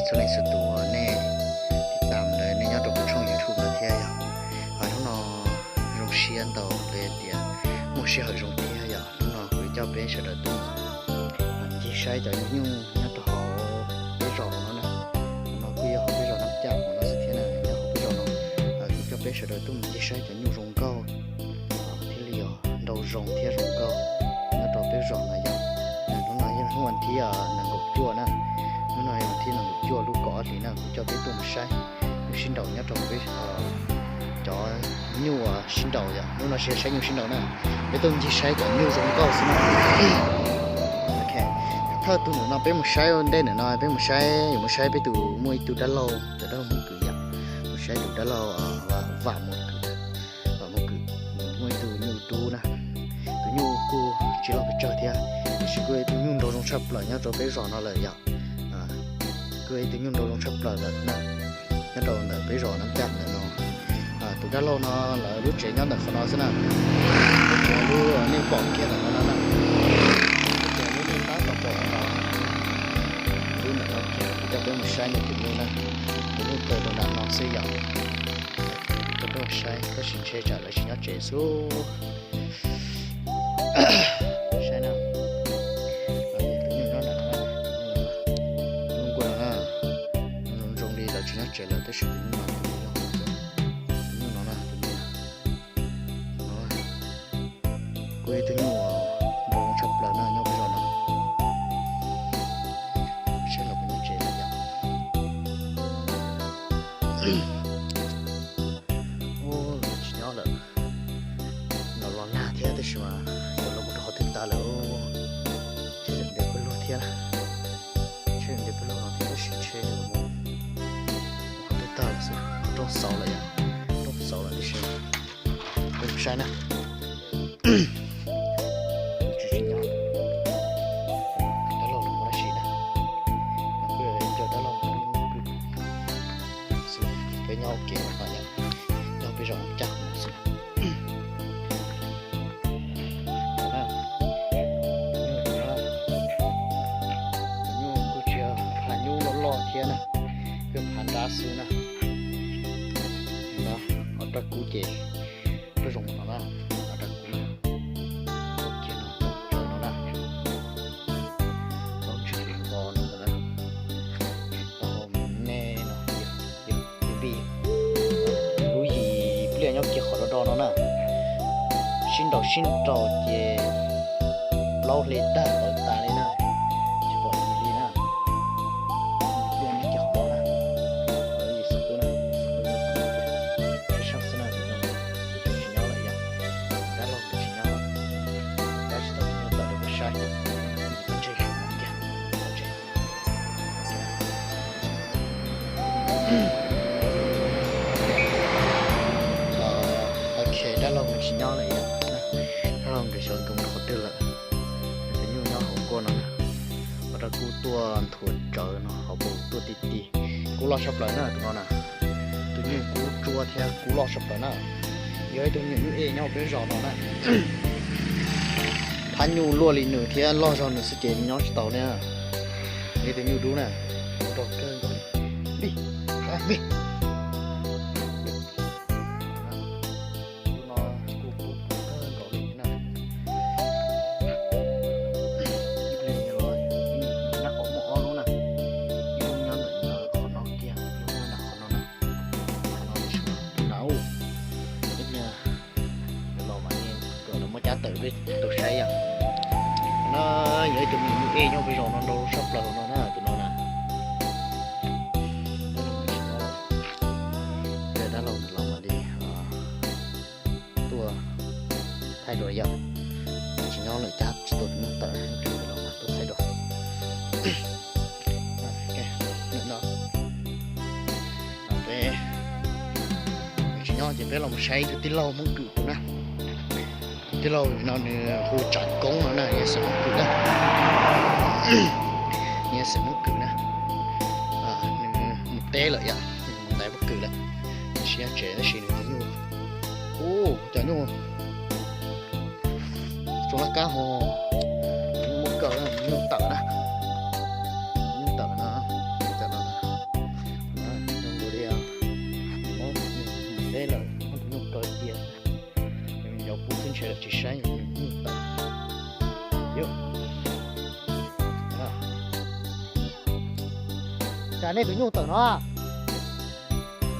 txhua leej txhua tus nej tiv tam ntawd nej nyob rau kuv tshooj YouTube no thiab yom. Hnub no zoo siab ntau los yog tias muaj sij hawm zoo thiab yom, hnub no kuv coj peb sawv daws tuaj ncig saib cov nyuj nyob rau hauv peb zos no na. Hnub no kuj yog hauv peb zos Nab Caj hauv no xwb thiab na, nyob hauv peb zos no. Kuv coj peb sawv daws tuaj mus ncig saib cov nyuj zoo nkauj thiaj li yog nrau zoo thiab zoo nkauj nyob rau peb zos no yom. Hnub no yog hnub vas thib nees nkaum cuaj na, hnub no yog vas thib nees nkaum cuaj lub kaum ob hlis na, kuv coj peb tuaj mus saib nyuj sib nraus nyob rau peb, cov nyuj sib nraus yom. Hnub no saib nyuj sib nraus na, peb tuaj ncig saib cov nyuj zoo nkauj xwb na. Thawj tug ntawm no peb mus saib ua ntej ntawm no, peb mus saib, yuav mus saib peb tus, muaj ib tug dab laug, cov dab laug Hmoob Kwm yom, mus saib tus dab laug Vam Mus Kwm, Vam Mus Kwm, nws muaj ib tug nyuj dub na, tus nyuj kuj tsis loj pes tsawg thiab, tiam sis kuj yog ib tug nyuj nrau zoo tshaj plaws nyob rau peb zos no lawm yom. Kuj yog ib tug nyuj nrau zoo tshaj plaws lawm na, nyob rau ntawm peb zos Nab Caj ntawm no. Tus dab laug no lawv lub tsev nyob ntawm qhov no xwb na, lub tsev lub nej pom kiag ntawm no na, lub tsev lub nej tab tom pom no, lub ntawm no kiag. Kuv coj peb mus saib nws tus nyuj na, tus nyuj kaw rau nram no xwb yom. Kuv coj peb mus saib, tab sis ntshe tsam lawv tsis nyob tsev xwb. Saib na, tus nyuj nyob nram no, nyuj nkuaj no na, zoo li lawv tsis nyob tsev lawm tab sis tus nyuj no, tus nyuj no na, tus nyuj no kuj yog ib tug nyuj nrau zoo tshaj plaws na nyob peb zos no. Saib los puas nyob tsev lawm yom. Ub, lawv tsis nyob lawm. Los los nag thiab tab sis mas yuav los mus rau qhov twg tas lawm. Ntshe ntiav pawg lug thiab, ntshe ntiav pawg lug no thiab tab sis ntshe los mus qhov twg tas lawm xwb. Rooj xauv lawm yom, rooj xauv lawm tab sis peb mus saib na. Tsis tsis nyob, dab laug los mus dab tsi na, no kuj yog cov dab laug xwb, peb nyob ua ke no yom, nyob peb zos Nab Caj no xwb. Tus nyuj kuj tsis yog phav nyuj loj loj thiab na, phav nrab xwb na. Ov rab kub ces peb zoo no na, ov rab kub na, kiag no, tsaws no na, tau ntswg nqos no na, tau me no, yog vim lub yim pliaj nyob kiag qhov do do no na, sib nraus sib nraus ces plaub hle tag tawv tas li na, tsis pom yim li na. Pliaj nyob kiag qhov do na, yim xub tub na, xub tub nyob qhov no tiag, peb sab xwb na, tus no tus twg tsis nyob lawm yom, dab laug tus tsis nyob, dab tsis tau tus nyuj tawm rau peb saib, peb ntseg kiag, peb ntseg. Ok, dab laug nkawd tsis nyob lawm, dab laug nkawd xyov nkawd mus qhov twg lawm. Tus nyuj nyob hauv nkuaj no, ov rab kub tuaj nthuav tsawv no, hauv paus tuaj ti ti. Kub loj tshaj plaws na tus no na, tus nyuj kub tsuab thiab kub loj tshaj plaws na. Yog ib tug nyuj nyuj ej nyob peb zos no na. Phab nyuj luaj li nws thiab loj zog nws xwb ces nyob tsis tau li na. Yog ib tug nyuj dub na, nrau kawg nkaus li. Vij, vij. Tus no kuj puv puv kawg nkaus li na. Ib pliag los, nab qhov muaj ob lub na, ib lub nyob ntawm qhov no kiag, ib lub nyob nram qhov no na. Qhov no tus na, ib pliag los mas kom lawv muab cab tawm peb tau saib yom. No yog ib tug me nyuj ej nyob peb zos no nrau tshaj plaws no na, tus no na. Dab laug los mas li tuaj thaij dua yom, tsis nyob lawm cab tsis tau tus nyuj tawm, los mas tuaj thaij dua. Peb tsis nyob ces peb los mus saib ib tug tij laug Hmoob Kwm tus na. Tij laug no nws hu Tsav Koob no na, nws xeem Hmoob Kwm na. Nws xeem Hmoob Kwm na. Nws mus teb lawm yom, nws mus ntaiv pob kws lawm, nws tsis nyob tsev tab sis nws tus nyuj, ub, cov nyuj tsuas laj kab ho, nyuj muaj kaw na, nyuj tawm na, nyuj tawm no, tawm no. Tsam nej tus nyuj tawm no.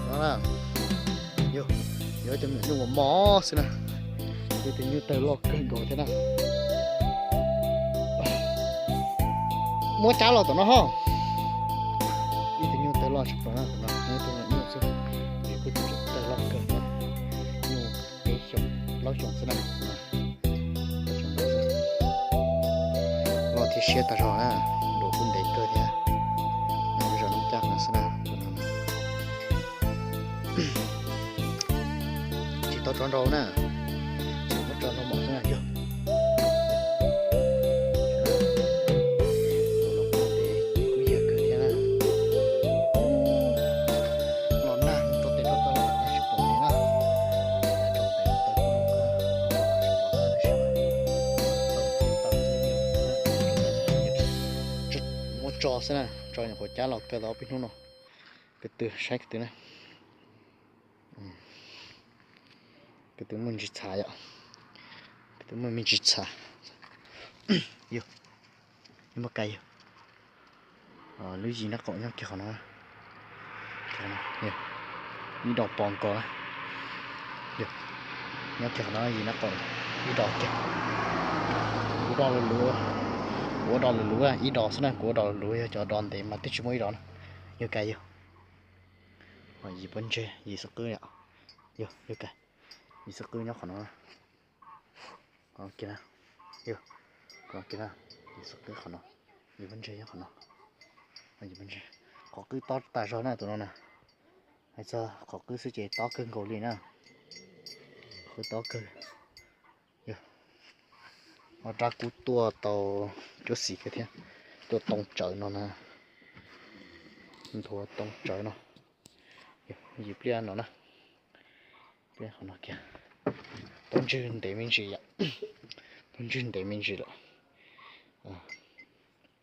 No na, yog, yog ib tug me nyuam nyuj mos mos xwb na. Ib tug nyuj tawg loj kawg nkaus thiab na. Muab cab los tom no ho. Ib tug nyuj tawg loj tshaj plaws na, tom no muaj ib tug me nyuam nyuj xwb. Ces kuj tseem tawg loj kawg thiab. Nyuj peb xyoos plaub xyoos xwb na. Plaub xyoos ntau xwb. Loj thiab siab tag zog na, nruas kuj ntev kawg thiab. Nyob peb zos Nab Caj no xwb na. Tsis tau tso nrau na, tseem muab tso nrau mos xwb na yog. Los ntev kuj yag kawg thiab na. Los nag rau tes rau taw los tsis pom li na. Rau tes rau taw kuj zoo kawg, tsis pom tab sis mas tau tau tau. Muab tso xwb na, tso nyuam qhuav cab los kawg tau ob peb hnub no. Ko tw saib ko tw na. Ko tw muaj ntsis txhav yom. Ko tw muaj me ntsis txhav. Yog, muaj kais yog. Lub yim nab qaum nyob kiag qhov no. Ib dos pos nkaus na. Nyob kiag qhov no yim nab qaum, ib dos kiag. Kuv do luv luv, kuv ua do luv luv ib dos xwb na, kuv ua do luv luv, yog cov do ntev mas twb tsis muaj ib dos na. Yog kais yog. Yim pob ntseg, yim xwb qwb yom. Yog, yog kais. Yim xwb qwb nyob qhov no. Qhov kiag na, yog, qhov kiag na, yim xwb qwb qhov no, yim pob ntseg nyob qhov no. Qhov qwb tob tas zog na tus no na. Hais txog qhov qwb xwb ces tob kawg nkaus li na. Qwb tob kawg. Yog, ob rab kub tuaj tau cuab xim kawg thiab. Tuaj too tsawv no na. Nthuav too tsawv no. Yim pliaj no na. Pliaj qhov no kiag. Tuaj ntswg ntev me ntsis yom. Tuaj ntswg ntev me ntsis lawm.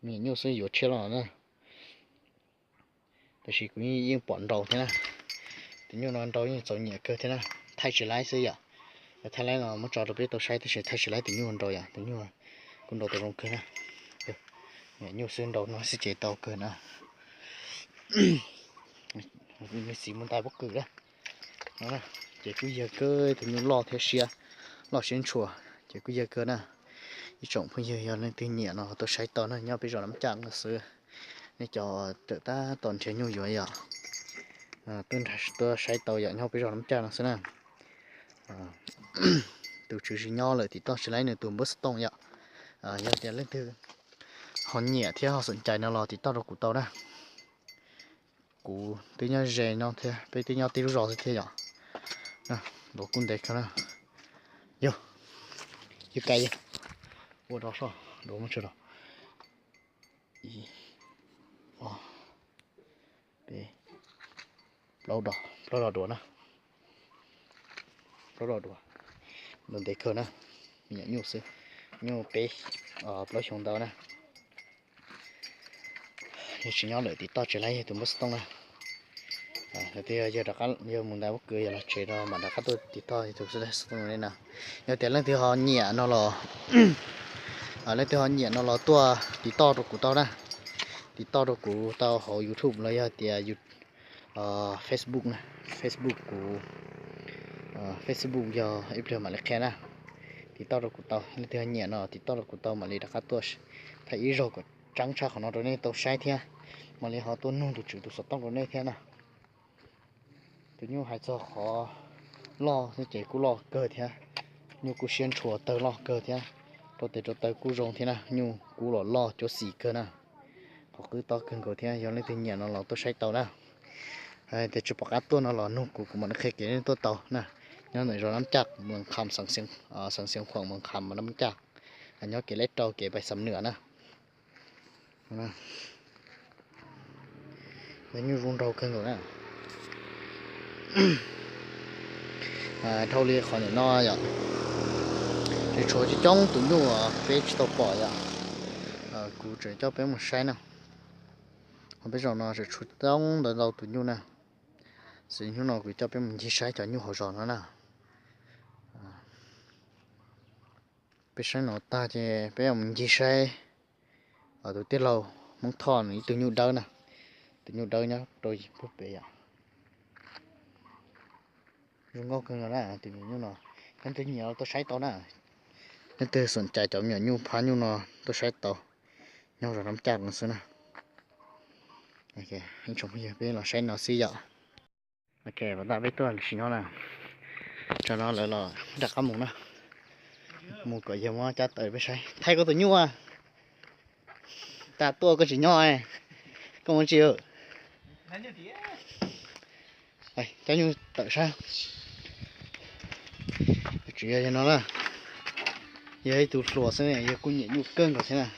Me nyuam nyuj xwb yuav tshiab los na. Tab sis kuv yeej pom nrau thiab na. Tus nyuj no nrau yeej txaus nyiam kawg thiab na. Thaij tsis laib xwb yom. Thaij laib no muab tso rau peb tau saib tab sis thaij tsis laib tus nyuj nrau yom. Tus nyuj kuj nrau tau zoo kawg na. Me nyuam nyuj xwb nrau no xwb ces tau kawg na. Me txiv mus ntais pob kws na. Ces kuj yog kawg tus nyuj loj thiab siab, loj siab ntshua, ces kuj yog kawg na. Ib tsoom phooj ywg yog leej twg nyiam no tuaj saib tau na, nyob peb zos Nab Caj no xwb. Nej cov tawm tab tom nrhiav nyuj yuav yom, tuaj saib tau yom, nyob peb zos Nab Caj no xwb na. Tus tswv tsis nyob lawm, tim toj tsis laib nws tus npawb xov tooj yom. Yog tias leej twg ho nyiam thiab ho xom cai no los tim toj rau kuv tau na. Kuv twb nyob ze no thiab, peb twb nyob tib lub zos xwb thiab yom. Luav kuj ntev kawg na. Yog, yog kais, ua rau soj, luav muab tsawg los. Ib, ob, peb, plaub dos, plaub dos duav na. Plaub dos duav, ntev kawg na. Me nyuam nyuj xwb, nyuj peb, plaub xyoo ntau na. Yog tsis nyob lawm tim toj tsis laib yog tus npawb xov tooj na. Yog rov qab yog mus ntais pob kws yog los tsev no mam rov qab tuaj tim toj yog tus xov tooj li na. Yog tias leej twg ho nyiam no los, leej twg ho nyiam no los tuaj tim toj rau kuv tau na. Tim toj rau kuv tau hauv YouTube los yog tias Facebook na. Facebook kuv, Facebook yog ib pliag mam li qhia na. Tim toj rau kuv tau, leej twg ho nyiam no tim toj rau kuv tau mam li rov qab tuaj thaij ib zaug kom tseeb tshaj qhov no rau nej tau saib thiab. Mam li ho tuaj nug tus tswv tus xov tooj rau nej thiab na. Tus nyuj hais txog qhov loj thiab ces kuj loj kawg thiab. Nyuj kuj siab ntshua tawg loj kawg thiab. Rau tes rau taw kuj zoo thiab na, nyuj kub los loj cuab xim kawg na. Qhov qwb tob kawg nkaus thiab, yog leej twg nyiam no los tuaj saib tau na. Tias tsis pom qab tuaj no los nug kuv, kuv mam li qhia kev nej tuaj tau na. Nyob ntawm zos Nab Caj, Moos Kham, xeev Xiav Khuam, Moos Kham, Nab Caj. Nyob kev leb rau kev pais Xam Nuam na. Nyuj zoo nraug kawg nkaus na. Dhau li qhov nim no yom, tseem tshuav coob coob tus nyuj peb tsis tau pom yom. Kuv tseem coj peb mus saib na. Hauv peb zos no tseem tshuav coob ntau ntau tus nyuj na. Xwb hnub no kuv coj peb mus ncig saib cov nyuj hauv zos no na. Peb saib no tag ces peb mus ncig saib tus tij laug Hmoob Thoj nws ib tug nyuj dawb na. Tus nyuj dawb nyob rau yim pug pem yom. Zoo nkauj kawg no na, tus me nyuam nyuj no, leej twg nyiam los tuaj saib tau na. Leej twg xom cai cov me nyuam nyuj phab nyuj no tuaj saib tau, nyob zos Nab Caj no xwb na. Ib tsoom phooj ywg, peb los saib no xwb yom. Ok, pas tas peb tuaj sim no na, tsam no lawv los rov qab mus na, mus kom yog muab cab tawm peb saib. Thaij koj tus nyuj a, tas tuaj koj tsis nyob, koj mus tsis. Cab nyuj tawm saib. Tsis yog no na, yog ib tug hluas xwb, yog kuj nyiam nyuj kawg nkaus thiab na.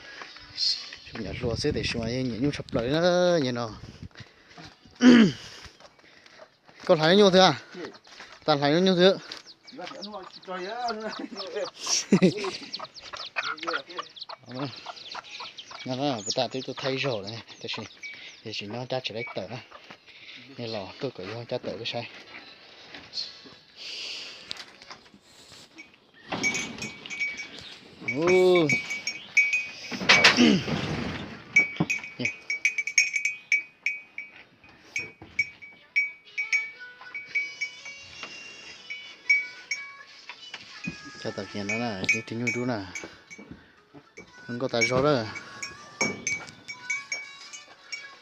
Tsis yog hluas xwb tiam sis mas yog nyiam nyuj tshaj plaws na, yog no. Koj hlais lub nyuj twg a? Tas hlais lub nyuj twg. Pas tas twb tuaj thaij zaug lawm tab sis yog tsis nyob cab tsis laib tawm na, nej los tuaj kom yog cab tawm peb saib. Cab tawm kiag no na, ib tug nyuj dub na, zoo nkauj tas zog lawm.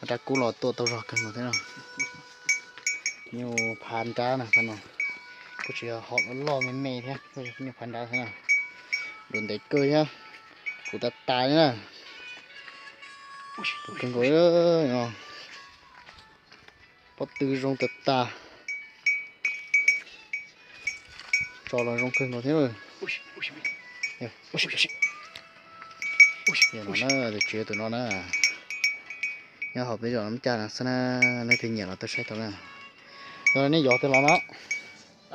Rab kub los tuaj tau zog kawg nkaus thiab no. Nyuj phab nrab na, no kuj tsis yog hom loj loj me me thiab, kuj yog nyuj phab nrab thiab na. Dua ntev kawg thiab, kuv tas tas li na. Kawg nkaus no. Pob tw zoo tas tas. Tso los zoo kawg nkaus thiab. Tus tsev tus no na, nyob hauv peb zos Nab Caj no xwb na, leej twg nyiam los tuaj saib tau na. Yog nej yuav twg los no?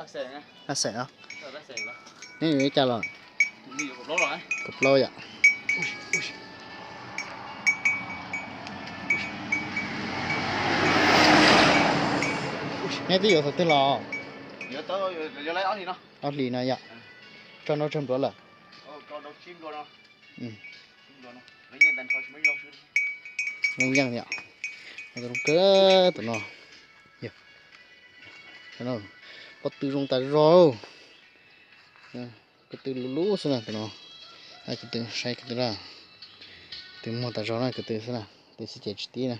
Ab xeem no. Neb yuav ib cas los? Kaum plaub yom. Neb twb yuav thaum twg los? Ob hlis no yom. Tso nrau tsawg npluav lawm? Leej yeej yom. Zoo kawg tus no. Pob tw zoo tas zog. Ko tw lub lub xwb na tus no. Ko tw saib ko tw na. Ko tw muag tas zog na, ko tw xwb na, tw xwb ces tsis tib na.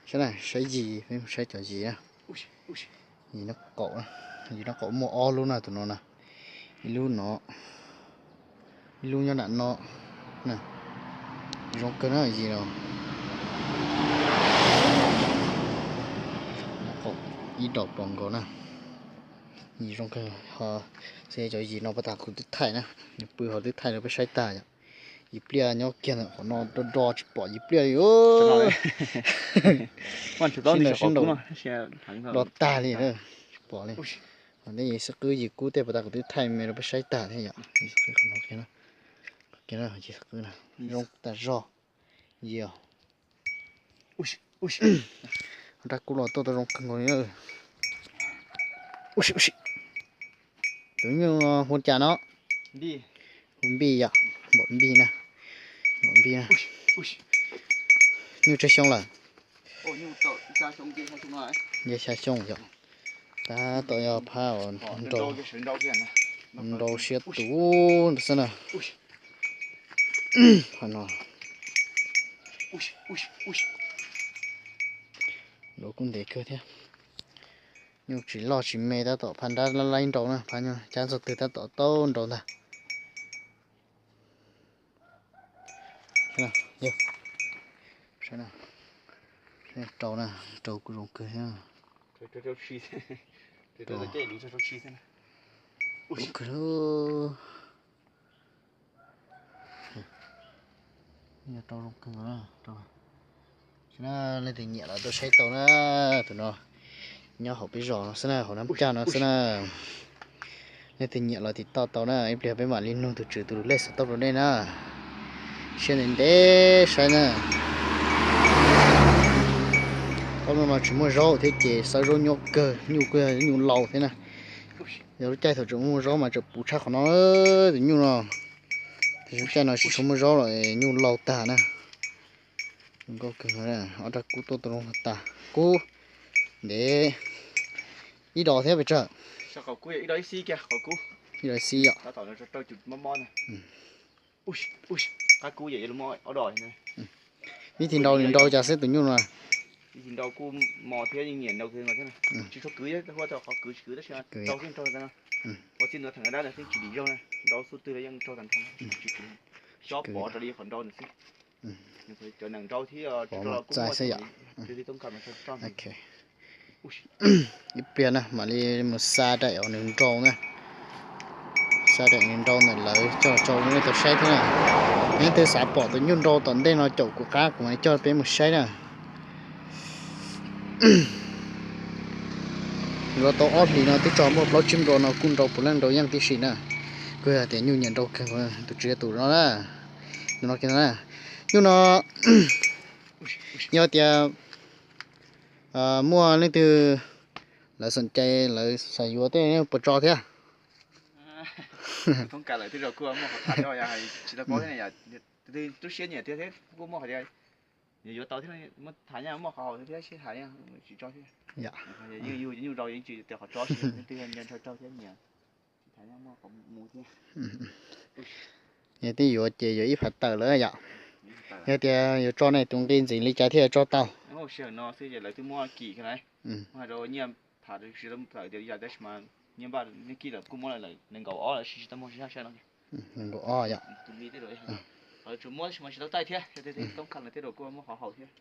Saib na, saib yis, peb mus saib cov yis na. Yis noj qaum, yis noj qaum muaj ob lub na tus no na. Ib lub no, ib lub nyob nram no. Zoo kawg na yis no. Noj qaum ib dos pos nkaus na. Yis zoo kawg, xyov cov yis no pas tas kuv twb thaij na, nws pw hauv twb thaij rau peb saib tag yom. Yis pliaj nyob kiag ntawm qhov no do do tsis pom yis pliaj li. Sib ntaus sib ntaus do tag li, tsis pom li. Qhov ntawd yis xib qwb yis kub tej pas tas kuv twb thaij me rau peb saib tag thiab yom. Yis xib qwb qhov no kiag na, yis xib qwb na, zoo tas zog. Yis os. Rab kub los tuaj tau zoo kawg nkaus li. Tus nyuj hu cas no? Hu Npij yom, Npam Npij na, Npam Npij na. Nyuj tsawg xyoo lawm? Nce xya xyoo yom. Tab tom yog phab nrau, nrau siab tus xwb na. Phab no nrau kuj ntev kawg thiab. Nyuj tsis loj tsis me tab tom phab nrab laib nrau na, phab nyuj cab txog twg tab tom tau nrau ntag. Rau na, rau kuj zoo kawg thiab. Zoo kawg. Rau zoo kawg. Leej twg nyiam los tuaj saib tau na, tus no nyob hauv peb zos no xwb na, hauv Nab Caj no xwb na. Leej twg nyiam los tim toj tau na, ib pliag peb mam li nug tus tswv tus lub lej xov tooj rau nej na. Siab ntev ntev saib na. Ob hnub no tsis muaj zaub thiab ces xawb zaub nyob kawg, nyuj kuj yog nyuj laus thiab na. Yog lub caij thaum tseem muaj zaub mas tseem puv tshaj qhov no, tus nyuj no. Tab sis lub caij no tsis tshua muaj zaub lawm, nyuj laus tag na. Nkauj kawg, ob rab kub tuaj tau zoo tas. Kub ntev ib dos thiab pes tsawg? Ib dos xib yom. Ib thij nrau nws nrau cas xwb tus nyuj no. Ib thij nrau kuj mos thiab yeej nyiam nrau kawg nkaus thiab. Tsis tshua kwv, huaj tau qhov kwv tsis kwv tab sis nrau thiab nrau no. Ua txij ntua theem dab no thiab tsis dim zaug na, nrau xub twg los yeej nrau tag nrho. Xyob pov raws li qhov nrau nws xwb. Cov neeg nrau thiab tsis rau los kuj muaj xwb yom. Ib pliag na mam li mus xa daim uas nws nrau na. Xa daim nws nrau ntawm lawv coj los tso rau nej tau saib thiab na. Leej twg xav pom tus nyuj nrau tom ntej no caum kuv qab kuv mam li coj peb mus saib na. Nrau tau ob hlis no twb tso muaj plaub tsib npua no kuj nrau puav leej nrau yeej tib si na. Kuj yog tias nyuj nyiam nrau kawg, tus tswv tus no na. Tus no, nyuj no yog tias muaj leej twg lawv xom cai lawv xav yuav tej puas tso thiab? Tsis tau paub thiab, yuav tau thiab muab tham nyob muaj qhov haum thiab sib tham, yeej yug nyuj rau yeej tsis tias qhov tso, leej twg nco ntshaw raug thiab nyiam sib tham nyob muaj qhov mus thiab. Yog twb yuav ces yuav ib phav tawm lawm yom. Yog tias yuav tso ne tus nqi ntxiv li cas thiaj tso tau? Sij hawm no xwb ces lawv twb muab kim kawg na. Muab hais rau nyiaj tham tias li yam tab sis mas nyiaj npaj nyiaj kib lawm kuj muab lawm, nees nkaum ob lawm, tsis tau muaj sib haj sab no. Nees nkaum ob yom. Tsuas muab tab sis mas tsis tau taij thiab, toob kas lawv tej rau kuj muab qhov haum thiab.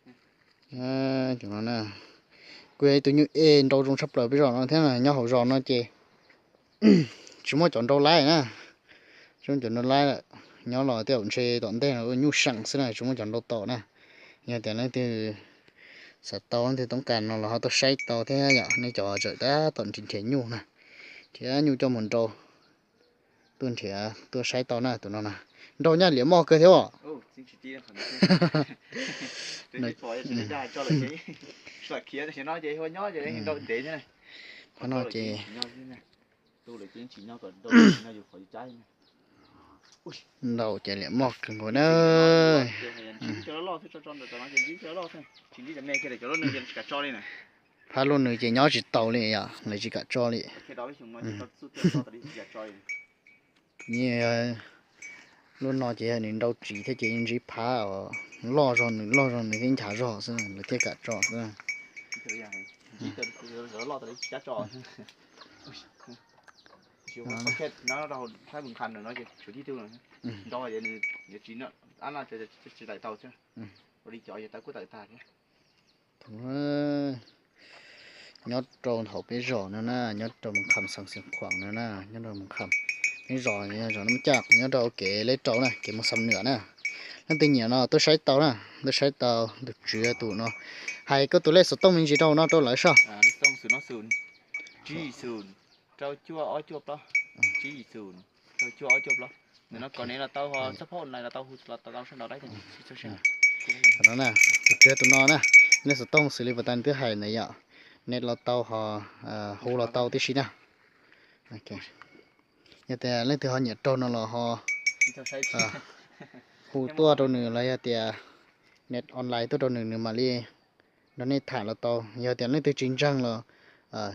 Cov no na, kuj yog ib tug nyuj ej nrau zoo tshaj plaws peb zos no thiab na, nyob hauv zos no ces tsis muaj cov nrau laib na. Tsis muaj cov nrau laib lawm, nyob los tej zaum ntshe tom ntej no ua nyuj seem xwb na, tsis muaj cov nrau tom na. Yog tias leej twg xav tau leej twg toob kas no los ho tuaj saib tau thiab yom, nej cov tseem tab tom nrhiav nrhiav nyuj na, nrhiav nyuj coj mus nrau, tuaj nrhiav tuaj saib tau na tus no na. Nrau nyaj liam moj kawg thiab os. Qhov no ces nrau ces liam moj kawg nkaus na. Phab lub nws ces nyob tsis tau li yom, lawv tsis kam tso li. Lub no ces yog nws nrau tsiv thiab ces ntsib phab os, loj zog nws loj zog nws thiab nchav zog xwb lawv thiaj kam tso xwb. Nyob rau hauv peb zos no na, nyob rau Mus Kham Xeev Khuam no na, nyob rau Mus Kham. Peb zos yog zos Nab Caj, nyob rau kev leb rau na, kev mus Xam Nuam na. Leej twg nyiam no tuaj saib tau na, tuaj saib tau tus tswv tus no. Hais koj tus lej xov tooj me ntsis rau no rau lawv soj. Tsib yim xum, rau cuaj ob cuaj plaub, tsib yim xum, rau cuaj ob cuaj plaub. Ntawm no kom neb los tau, ho txog phauj online los tau, los tau sab nraud dab. Tus tswv tus no na, lej xov tooj xws li puas tas twb hais ntawd yom, neb los tau ho hu los tau tib si na. Yog tias leej twg ho nyiam raug no los ho hu tuaj rau nws los yog tias net online tuaj rau nws, nws mam li nrog nej tham los tau. Yog tias leej twg tsis ntseeg los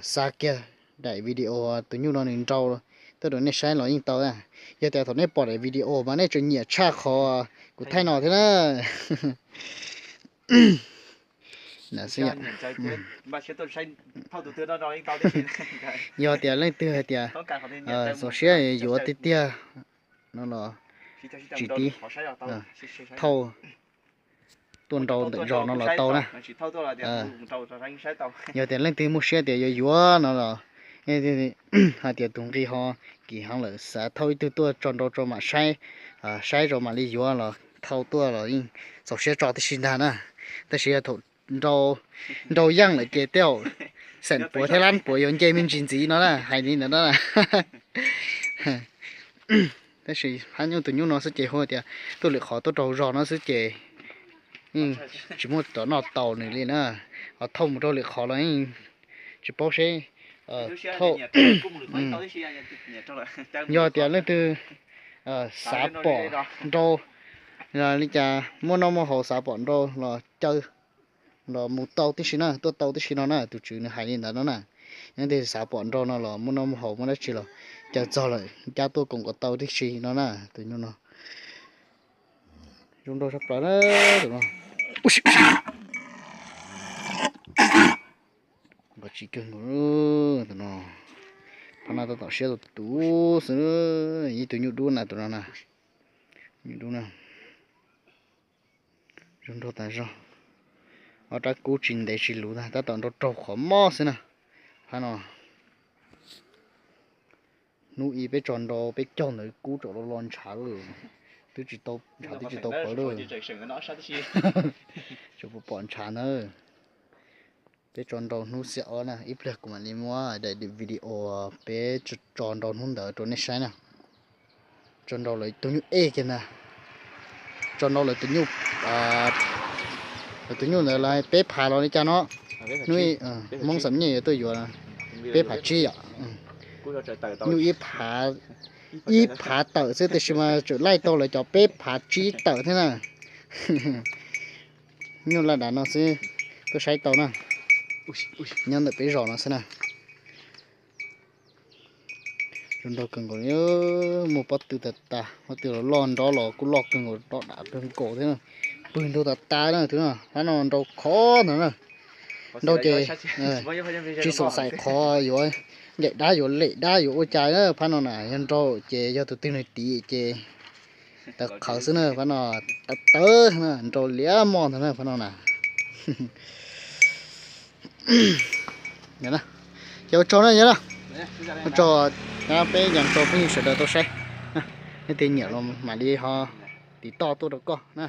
xa kiag daim video tus nyuj no nws nrau tuaj rau nej saib los yeej tau na. Yog tias thaum nej pom daim video mas nej tseem nyiam tshaj qhov kuv thaij no thiab na. Yog tias leej twg hais tias txaus siab yuav tiag tiag no los tsis tib thauj tuaj nrau ntawm zos no los tau na. Yog tias leej twg muaj siab tias yuav yuav no los hais tias tus nqi ho kim heev lawm xav thauj ib tug tuaj tso nrau tso mam saib, saib tso mam li yuav los thauj tuaj los yeej txaus siab tso tib si ntag na. Tab sis yog thaum nrau yeej lawm ces tej zaum xeem puav thiab lab puav yuav nce me ntsis ntxiv no na, hais li ntawd na. Tab sis phab nyuj tus nyuj no xwb ces hu tias tuaj lwm qhov tuaj rau zos no xwb ces yeej tsis muaj cov noj tau nws li na. Ho thauj mus rau lwm qhov los yeej tsis paub seb thauj. Yog tias leej twg xav pom nrau Li cas muaj noj muaj haus xav pom nraug los caw los mus tau tib si na, tuaj tau tib si no na, tus tswv nws hais li ntawd no na. Yog tias xav pom nraug no los muaj noj muaj haus muaj dab tsi los caw txog lawm cab tuaj koom kom tau tib si no na. Tus nyuj no zoo nraug tshaj plaws na, tus no. Nqos tsis kawg nkaus tus no. Phab no tab tom siab tus tus xwb, ib tug nyuj dub na tus no na. Nyuj dub na. Zoo nraug tas zog. Ob rab kub tsis ntev tsis luv ntag, tab tom nrau raug qhov mob xwb na. Phab no hnub ib peb tso nrau peb caug ntawd kub tsaum lo lo ntshav lawm. Twb tsis tau ntshav twb tsis tau pawv lawm. Tsuas pom ntshav ntawd. Peb tso nrau hnub xiab ob na, ib pliag kuv mam li muab daim video peb tso nrau hnub ntawd rau nej saib na. Tso nrau lawv tus nyuj ej kiag ntag. Tso nrau lawv tus nyuj, lawv tus nyuj ntawd lawv peb phav los li cas no. Hnub Hmoob xam nyej yuav tuaj yuav peb phav tsib yom. Nyuj ib phav, ib phav tawm xwb tiam sis mas tseem laij tau lawv cov peb phav tsib tawm thiab na. Nyuj laj dav no xwb, tuaj saib tau na. Nyob ntawm peb zos no xwb na. Zoo nraug kawg nkaus li, muaj pob tw tas tas, pob tw los loj nrob los kuj loj kawg nkaus, nrob dav kawg nkaus thiab na. Pw nraug tas tas na, tus no, phab no nrau khov ntawd na. Nrau ces tsis xoom xaim qhov yuav ncaim dab yuav lem dab yuav ua cas na, phab no na yog nrau ces yog tus twg nws tiv ces tawv qhawv xwb na, phab no tawv tawv na, nrau liab moj ntag na phab no na. Ces ua tsaug na, ua tsaug peb yees rau phooj ywg sawv daws tau saib. Nej tias nyiam los mam li ho tiv toj tuaj rau koj na.